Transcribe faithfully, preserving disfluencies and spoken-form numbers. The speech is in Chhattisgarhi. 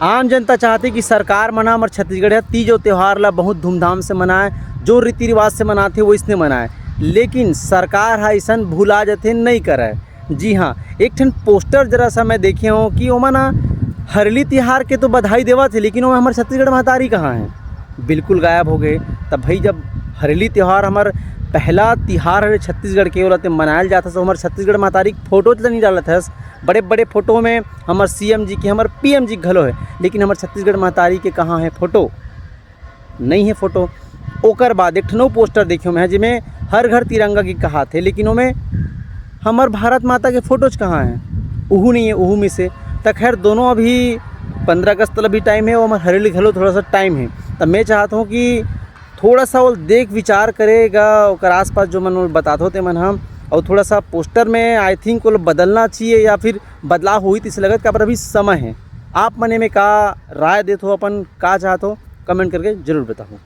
आम जनता चाहथे कि सरकार मन ह हमर छत्तीसगढ़ ह तीज अउ त्योहार ला बहुत धूमधाम से मनाए, जो रीति रिवाज से मनाथे वइसने मनाए, लेकिन सरकार ह अइसन भुला जथे, नइ करय। जी हाँ, एक ठन पोस्टर जरा सा मैं देखे हूँ कि ओमा ना हरेली तिहार के तो बधाई देवत हे, लेकिन ओमा हमर छत्तीसगढ़ महतारी कहाँ है? बिल्कुल गायब हो गए। तब भाई, जब हरेली तिहार हमर पहला तिहार हरे छत्तीसगढ़ के, ओला ते मनायल जात हस, हमर छत्तीसगढ़ महतारी के फोटो च नहीं डालत हस। बड़े बड़े फोटो में हमर सीएम जी के, हमर पीएम जी के घलो है, लेकिन हमर छत्तीसगढ़ महतारी के कहाँ है फोटो? नहीं है फोटो। ओकर बाद एक ठन अउ पोस्टर देखे मैं, जेमे हर घर तिरंगा के कहात हे, लेकिन ओमे हमर भारत माता के फोटोज कहाँ है? उहू नहीं है, उहू में से। त खैर, दोनों अभी पंद्रह अगस्त तक अभी टाइम है, और हमर हरेली घलो थोड़ा सा टाइम है। त मैं चाहत हूँ कि थोड़ा सा वो देख विचार करेगा, ओकर आसपास जो मन बतात होते मन हम, और थोड़ा सा पोस्टर में आई थिंक वो बदलना चाहिए या फिर बदलाव होई, तइसे लगत, काबर अभी समय है। आप मन एमे का राय देत हो, अपन का चाहत हो, कमेंट करके जरूर बताओ।